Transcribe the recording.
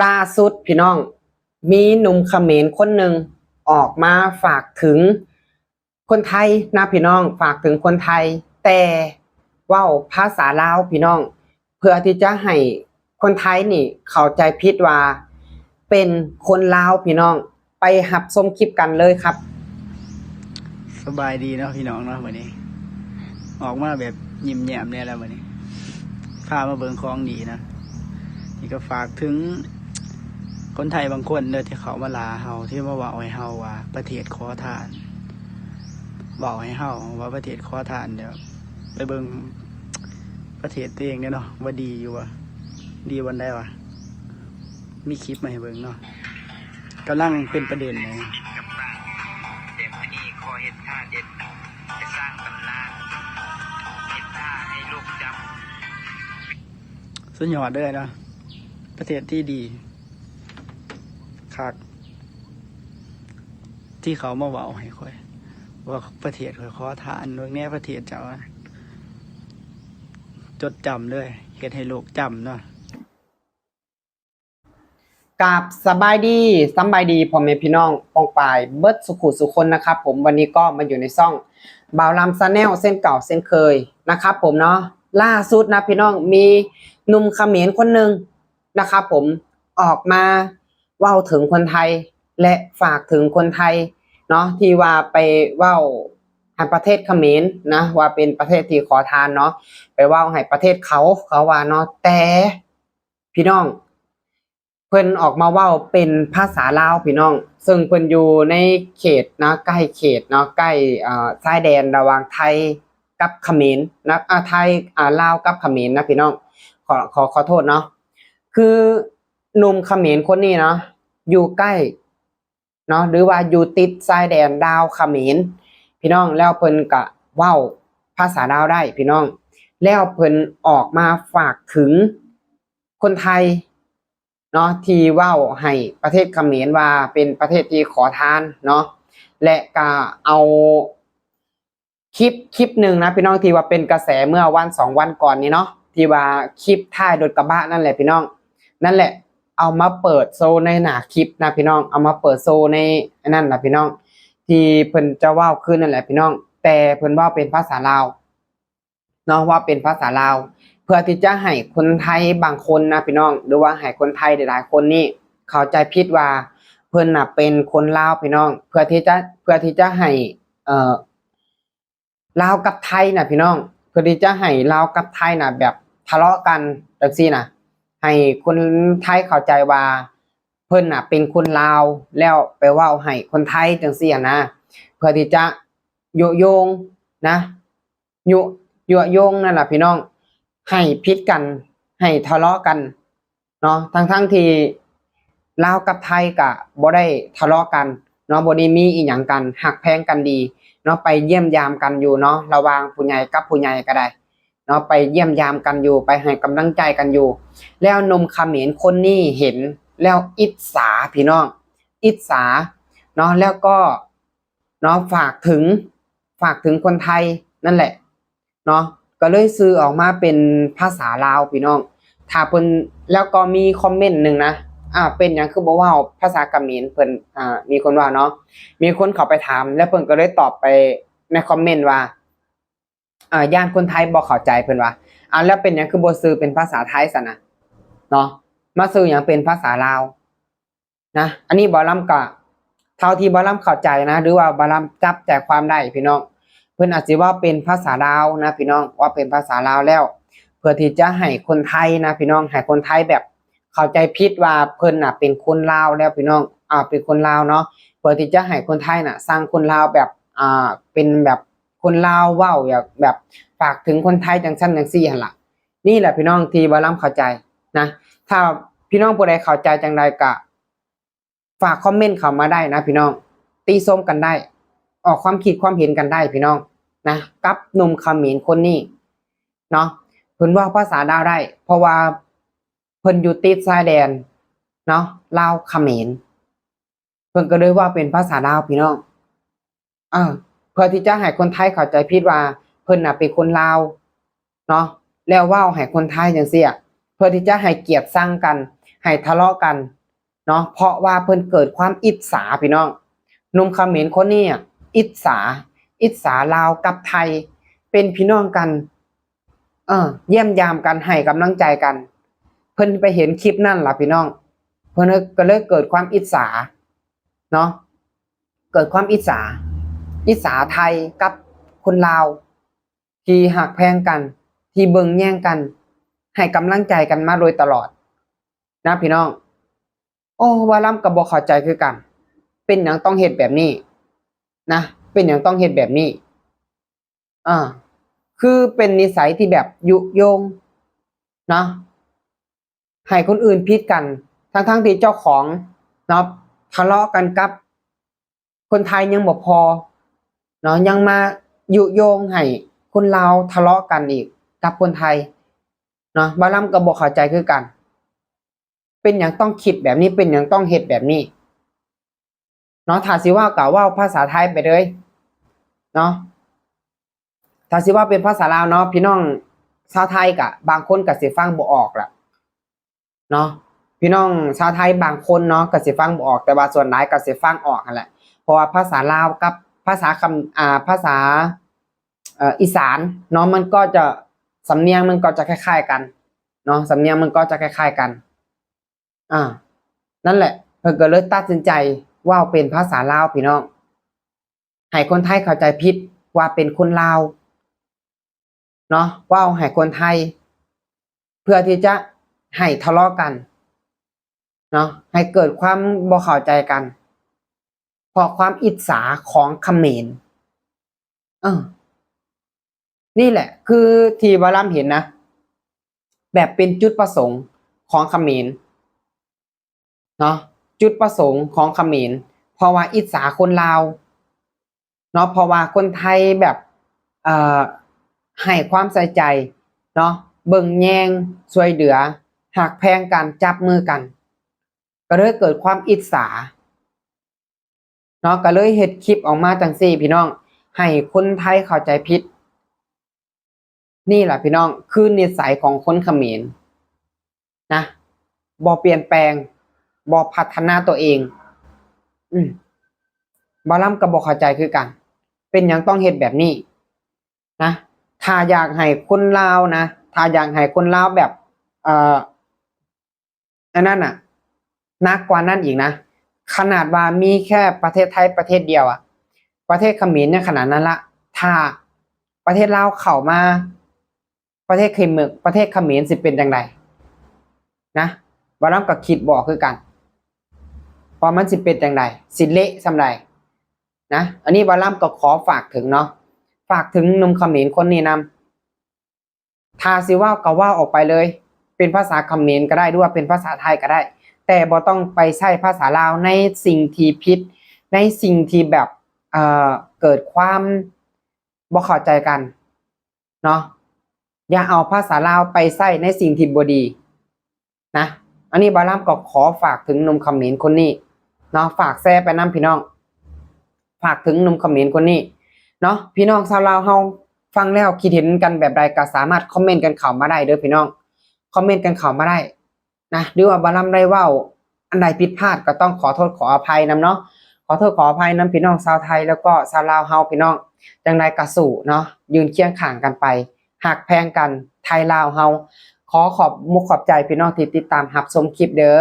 ລ່າສຸດພີ່ນ້ອງ ມີໜຸ່ມຂະເໝນຄົນໜຶ່ງອອກມາຝາກເຖິງຄົນໄທນະພີ່ນ້ອງ, ຝາກເຖິງຄົນໄທ ແຕ່ເວົ້າພາສາລາວພີ່ນ້ອງ ເພື່ອທີ່ຈະໃຫ້ຄົນໄທນີ້ເຂົ້າໃຈຜິດວ່າເປັນຄົນລາວພີ່ນ້ອງ. ໄປຮັບຊົມຄລິບກັນເລີຍຄັບ. ສະບາຍດີເນາະພີ່ນ້ອງເນາະ, ມື້ນີ້ອອກມາແບບຍິ້ມແຍ້ມແດ່ແລ້ວມື້ນີ້ ພາມາເບິ່ງຂອງດີນະ. ນີ້ກໍຝາກເຖິງຄົນໄທບາງຄົນເດີ ທີ່ເຂົາມາລາເຮົາ ທີ່ມາເວົ້າໃຫ້ເຮົາວ່າປະເທດຂໍທານ, ເວົ້າໃຫ້ເຮົາວ່າປະເທດຂໍທານ. ດຽວໄປເບິ່ງປະເທດຕົວເອງເດ້ເນາະ ວ່າດີຢູ່ບໍ່ ດີບ່ອນໃດວະ. ມີຄລິບມາໃຫ້ເບິ່ງເນາະ. ກຳລັງເປັນປະເດັນເລີຍ. ແຕ່ມື້ນີ້ຂໍເຮັດທ່າເດັດ ຈະສ້າງຕຳນານ ເຮັດທ່າໃຫ້ໂລກຈຳ. ສຸດຍອດເລີຍເນາະ, ປະເທດທີ່ດີຄັກ ທີ່ເຂົາມາເວົ້າໃຫ້ຂ້ອຍວ່າປະເທດຂ້ອຍຂໍທານ. ເບິ່ງແດ່ປະເທດເຈົ້າ ຈົດຈຳເລີຍ ເຮັດໃຫ້ໂລກຈຳເນາະ. ກາບສະບາຍດີ ສຳບາຍດີພໍ່ແມ່ພີ່ນ້ອງປ້ອງປາຍເບິດສຸຂູສຸຄົນນະຄັບຜົມ. ວັນນີ້ກໍມາຢູ່ໃນຊ່ອງບ່າວລຳ Channel ເຊັ່ນເກົ່າເຊັ່ນເຄີຍນະຄັບຜົມເນາະ. ລ່າສຸດນະພີ່ນ້ອງ ມີໜຸ່ມຂະເໝນຄົນໜຶ່ງນະຄັບຜົມ ອອກມາເວົ້າເຖິງຄົນໄທ ແລະ ຝາກເຖິງຄົນໄທເນາະ ທີ່ວ່າໄປເວົ້າໃຫ້ປະເທດຂະເໝນນະ ວ່າເປັນປະເທດທີ່ຂໍທານເນາະ, ໄປເວົ້າໃຫ້ປະເທດເຂົາ ເຂົາວ່າເນາະ. ແຕ່ ພີ່ນ້ອງ ເພິ່ນອອກມາເວົ້າເປັນພາສາລາວພີ່ນ້ອງ, ເຊິ່ງເພິ່ນຢູ່ໃນເຂດເນາະ ໃກ້ເຂດເນາະ ໃກ້ ເອີ ຊາຍແດນລະຫວ່າງໄທກັບຂະເໝນນະ ອາ ໄທ ອາ ລາວກັບຂະເໝນນະພີ່ນ້ອງ. ຂໍ ຂໍ ຂໍໂທດເນາະ, ຄືໜຸ່ມຂະເໝນຄົນນີ້ເນາະ ຢູ່ໃກ້ ເນາະ ຫຼືວ່າຢູ່ຕິດຊາຍແດນລາວຂະເໝນພີ່ນ້ອງ. ແລ້ວເພິ່ນກະເວົ້າພາສາລາວໄດ້ພີ່ນ້ອງ, ແລ້ວເພິ່ນອອກມາຝາກເຖິງຄົນໄທເນາະ ທີ່ເວົ້າໃຫ້ປະເທດຂະເໝນວ່າເປັນປະເທດທີ່ຂໍທານເນາະ. ແລະກະເອົາ ຄລິບ ຄລິບໜຶ່ງນະພີ່ນ້ອງ ທີ່ວ່າເປັນກະແສເມື່ອວັນສອງວັນກ່ອນນີ້ເນາະ, ທີ່ວ່າຄລິບທ້າຍລົດກະບະນັ້ນແຫຼະພີ່ນ້ອງ. ນັ້ນແຫຼະ ເອົາມາເປີດໂຊໃນໜ້າຄລິບນະພີ່ນ້ອງ, ເອົາມາເປີດໂຊໃນອັນນັ້ນນະພີ່ນ້ອງ ທີ່ເພິ່ນຈະເວົ້າຄືນັ້ນແຫຼະພີ່ນ້ອງ. ແຕ່ເພິ່ນເວົ້າເປັນພາສາລາວເນາະ, ເວົ້າເປັນພາສາລາວ ເພື່ອທີ່ຈະໃຫ້ຄົນໄທບາງຄົນນະພີ່ນ້ອງ ຫຼືວ່າໃຫ້ຄົນໄທຫຼາຍໆຄົນນີ້ເຂົ້າໃຈຜິດວ່າເພິ່ນນະເປັນຄົນລາວພີ່ນ້ອງ, ເພື່ອທີ່ຈະ ເພື່ອທີ່ຈະໃຫ້ ເອີ ລາວກັບໄທນະພີ່ນ້ອງ, ເພື່ອທີ່ຈະໃຫ້ລາວກັບໄທນະແບບທະເລາະກັນຈັ່ງຊີ້ນະ, ໃຫ້ຄົນໄທເຂົ້າໃຈວ່າເພິ່ນນະເປັນຄົນລາວ ແລ້ວໄປເວົ້າໃຫ້ຄົນໄທຈັ່ງຊີ້ຫັ້ນນະ, ເພື່ອທີ່ຈະຍຸຍົງນະ ຍຸ ຍົວະຍົງນັ້ນລະພີ່ນ້ອງ, ໃຫ້ຜິດກັນ ໃຫ້ທະເລາະກັນ ເນາະ, ທັງໆທີ່ລາວກັບໄທກະບໍ່ໄດ້ທະເລາະກັນເນາະ, ບໍ່ໄດ້ມີອີ່ຫຍັງກັນ, ຮັກແພງກັນດີເນາະ, ໄປຢ້ຽມຢາມກັນຢູ່ເນາະ, ລະຫວ່າງຜູ້ໃຫຍ່ກັບຜູ້ໃຫຍ່ກະໄດ້ເນາະ, ໄປຢ້ຽມຢາມກັນຢູ່, ໄປໃຫ້ກຳລັງໃຈກັນຢູ່. ແລ້ວໜຸ່ມຂະເໝນຄົນນີ້ເຫັນແລ້ວອິດສາພີ່ນ້ອງ, ອິດສາເນາະ, ແລ້ວກໍເນາະ ຝາກເຖິງ ຝາກເຖິງຄົນໄທນັ້ນແຫຼະ ເນາະ, ກໍເລີຍສື່ອອກມາເປັນພາສາລາວພີ່ນ້ອງ. ຖ້າເພິ່ນ ແລ້ວກໍມີຄອມເມັນໜຶ່ງນະ ອາ ເປັນຫຍັງຄືບໍ່ເວົ້າພາສາຂະເໝນເພິ່ນ ອາ ມີຄົນວ່າເນາະ, ມີຄົນເຂົ້າໄປຖາມ ແລ້ວເພິ່ນກໍເລີຍຕອບໄປໃນຄອມເມັນວ່າ ອາ ຢ້ານຄົນໄທບໍ່ເຂົ້າໃຈ ເພິ່ນວ່າ ອາ ແລ້ວເປັນຫຍັງຄືບໍ່ຊື່ເປັນພາສາໄທຊັ້ນນະ ເນາະ, ມາຊື່ຫຍັງເປັນພາສາລາວ? ນະ, ອັນນີ້ບ່າວລຳກະ ເທົ່າທີ່ບ່າວລຳເຂົ້າໃຈນະ ຫຼືວ່າບ່າວລຳຈັບໃຈຄວາມໄດ້ພີ່ນ້ອງ, ເພິ່ນອາດຊິເວົ້າເປັນພາສາລາວນະພີ່ນ້ອງ, ເວົ້າເປັນພາສາລາວແລ້ວ ເພື່ອທີ່ຈະໃຫ້ຄົນໄທນະພີ່ນ້ອງ, ໃຫ້ຄົນໄທແບບເຂົ້າໃຈຜິດວ່າເພິ່ນນະເປັນຄົນລາວແລ້ວພີ່ນ້ອງ, ອາ ເປັນຄົນລາວເນາະ, ເພື່ອທີ່ຈະໃຫ້ຄົນໄທນະຊັງຄົນລາວແບບ ອາ ເປັນແບບຄົນລາວເວົ້າ ຢາກແບບຝາກເຖິງຄົນໄທຈັ່ງຊັ້ນຈັ່ງຊີ້ຫັ້ນລະ. ນີ້ແຫຼະພີ່ນ້ອງທີ່ບ່າວລຳເຂົ້າໃຈນະ, ຖ້າພີ່ນ້ອງຜູ້ໃດເຂົ້າໃຈຈັ່ງໃດກະ ຝາກຄອມເມັນເຂົ້າມາໄດ້ນະພີ່ນ້ອງ, ຕິຊົມກັນໄດ້, ອອກຄວາມຄິດຄວາມເຫັນກັນໄດ້ພີ່ນ້ອງນະ, ກັບໜຸ່ມຂະເໝນຄົນນີ້ເນາະ. ເພິ່ນເວົ້າພາສາລາວໄດ້ ເພາະວ່າເພິ່ນຢູ່ຕິດຊາຍແດນເນາະ ລາວຂະເໝນ, ເພິ່ນກໍເລີຍເວົ້າເປັນພາສາລາວພີ່ນ້ອງ. ເອີ ເພື່ອທີ່ຈະໃຫ້ຄົນໄທເຂົ້າໃຈຜິດວ່າເພິ່ນນະເປັນຄົນລາວເນາະ, ແລ້ວເວົ້າໃຫ້ຄົນໄທຈັ່ງຊີ້ ເພື່ອທີ່ຈະໃຫ້ກຽດຊັງກັນ, ໃຫ້ທະເລາະກັນເນາະ ເພາະວ່າເພິ່ນເກີດຄວາມອິດສາພີ່ນ້ອງ. ໜຸ່ມຂະເໝນຄົນນີ້ອະ ອິດສາ ອິດສາລາວກັບໄທ ເປັນພີ່ນ້ອງກັນ ເອີ ຢ້ຽມຢາມກັນ ໃຫ້ກຳລັງໃຈກັນ. ເພິ່ນໄປເຫັນຄລິບນັ້ນລະພີ່ນ້ອງ ເພິ່ນກໍເລີຍເກີດຄວາມອິດສາເນາະ ເກີດຄວາມອິດສາ ອິດສາໄທກັບຄົນລາວ ທີ່ຮັກແພງກັນ ທີ່ເບິ່ງແຍງກັນ ໃຫ້ກຳລັງໃຈກັນມາໂດຍຕະຫຼອດນະພີ່ນ້ອງ. ໂອ້ ວາລຳກໍບໍ່ເຂົ້າໃຈຄືກັນ ເປັນຫຍັງຕ້ອງເຮັດແບບນີ້ນະ ເປັນຫຍັງຕ້ອງເຮັດແບບນີ້? ເອີ ຄືເປັນນິໄສທີ່ແບບຍຸຍົງເນາະ ໃຫ້ຄົນອື່ນຜິດກັນ ທັງໆທີ່ເຈົ້າຂອງເນາະ ທະເລາະກັນກັບຄົນໄທຍັງບໍ່ພໍເນາະ ຍັງມາຍຸໂຍງໃຫ້ຄົນລາວທະເລາະກັນອີກກັບຄົນໄທເນາະ. ວາລຳກໍບໍ່ເຂົ້າໃຈຄືກັນ ເປັນຫຍັງຕ້ອງຄິດແບບນີ້ ເປັນຫຍັງຕ້ອງເຮັດແບບນີ້ເນາະ. ຖ້າຊິເວົ້າກໍເວົ້າພາສາໄທໄປເລີຍເນາະ ຖ້າຊິເວົ້າເປັນພາສາລາວເນາະ ພີ່ນ້ອງຊາວໄທກະບາງຄົນກະຊິຟັງບໍ່ອອກລະເນາະ ພີ່ນ້ອງຊາວໄທບາງຄົນເນາະກະຊິຟັງບໍ່ອອກ ແຕ່ວ່າສ່ວນຫຼາຍກະຊິຟັງອອກຫັ້ນແຫຼະ ເພາະວ່າພາສາລາວກັບພາສາຄຳ ອ່າ ພາສາ ເອີ ອີສານເນາະ ມັນກໍຈະ ສຳນຽງມັນກໍຈະຄ້າຍໆກັນເນາະ ສຳນຽງມັນກໍຈະຄ້າຍໆກັນ. ອ່າ ນັ້ນແຫຼະ ເພິ່ນກໍເລີຍຕັດສິນໃຈເວົ້າເປັນພາສາລາວພີ່ນ້ອງ ໃຫ້ຄົນໄທເຂົ້າໃຈຜິດວ່າເປັນຄົນລາວເນາະ ເວົ້າໃຫ້ຄົນໄທ ເພື່ອທີ່ຈະໃຫ້ທະເລາະກັນເນາະ ໃຫ້ເກີດຄວາມບໍ່ເຂົ້າໃຈກັນ ເພາະຄວາມອິດສາຂອງຂະເໝນ. ເອີ ນີ້ແຫຼະຄືທີ່ວາລຳເຫັນນະ ແບບເປັນຈຸດປະສົງຂອງຂະເໝນເນາະ ຈຸດປະສົງຂອງຂະເໝນ ເພາະວ່າອິດສາຄົນລາວເນາະ ເພາະວ່າຄົນໄທແບບ ເອີ ໃຫ້ຄວາມໃສ່ໃຈເນາະ ເບິ່ງແຍງ ຊ່ວຍເຫຼືອ ຮັກແພງກັນ ຈັບມືກັນ ກໍເລີຍເກີດຄວາມອິດສາ ເນາະ ກໍເລີຍເຮັດຄລິບອອກມາຈັ່ງຊີ້ພີ່ນ້ອງ ໃຫ້ຄົນໄທເຂົ້າໃຈຜິດ. ນີ້ລະພີ່ນ້ອງ ຄືນິໄສຂອງຄົນຂະເໝນນະ ບໍ່ປ່ຽນແປງ ບໍ່ພັດທະນາຕົວເອງ. ອືມ ບ່າວລຳກໍບໍ່ເຂົ້າໃຈຄືກັນ ເປັນຫຍັງຕ້ອງເຮັດແບບນີ້ນະ? ຖ້າຢາກໃຫ້ຄົນລາວນະ ຖ້າຢາກໃຫ້ຄົນລາວແບບ ເອີ ອັນນັ້ນນະ ໜັກກວ່ານັ້ນອີກນະ ຂະໜາດວ່າມີແຄ່ປະເທດໄທປະເທດດຽວອະ ປະເທດຂະເໝນຍັງຂະໜາດນັ້ນລະ ຖ້າປະເທດລາວເຂົ້າມາ ປະເທດເຂມ ປະເທດຂະເໝນຊິເປັນຈັ່ງໃດນະ? ບ່າວລຳກໍຄິດບໍ່ອອກຄືກັນ ວ່າມັນຊິເປັນຈັ່ງໃດ ຊິເລະສ່ຳໃດນະ? ອັນນີ້ບ່າວລຳກໍຂໍຝາກເຖິງເນາະ ຝາກເຖິງໜຸ່ມຂະເໝນຄົນນີ້ນຳ ຖ້າຊິເວົ້າກໍເວົ້າອອກໄປເລີຍ ເປັນພາສາຂະເໝນກໍໄດ້ ຫຼືວ່າເປັນພາສາໄທກໍໄດ້ ແຕ່ບໍ່ຕ້ອງໄປໃຊ້ພາສາລາວໃນສິ່ງທີ່ຜິດ ໃນສິ່ງທີ່ແບບ ເອີ ເກີດຄວາມບໍ່ເຂົ້າໃຈກັນເນາະ. ຢ່າເອົາພາສາລາວໄປໃຊ້ໃນສິ່ງທີ່ບໍ່ດີ ນະ. ອັນນີ້ບ່າວລຳກໍຂໍຝາກເຖິງໜຸ່ມຂະເໝນຄົນນີ້ເນາະ ຝາກແຊໄປນຳພີ່ນ້ອງ ຝາກເຖິງໜຸ່ມຂະເໝນຄົນນີ້ເນາະ. ພີ່ນ້ອງຊາວລາວເຮົາຟັງແລ້ວຄິດເຫັນກັນແບບໃດກໍສາມາດຄອມເມັນກັນເຂົ້າມາໄດ້ເດີພີ່ນ້ອງ ຄອມເມັນກັນເຂົ້າມາໄດ້ນະ ຫຼືວ່າບ່າວລຳໄດ້ເວົ້າອັນໃດຜິດພາດກໍຕ້ອງຂໍໂທດຂໍອະໄພນຳເນາະ ຂໍໂທດຂໍອະໄພນຳພີ່ນ້ອງຊາວໄທ ແລ້ວກໍຊາວລາວເຮົາພີ່ນ້ອງ ຈັ່ງໃດກໍສູ້ເນາະ ຢືນຄຽງຂ້າງກັນໄປ ຮັກແພງກັນ ໄທລາວເຮົາ. ຂໍຂອບມຸກຂອບໃຈພີ່ນ້ອງທີ່ຕິດຕາມຮັບຊົມຄລິບເດີ.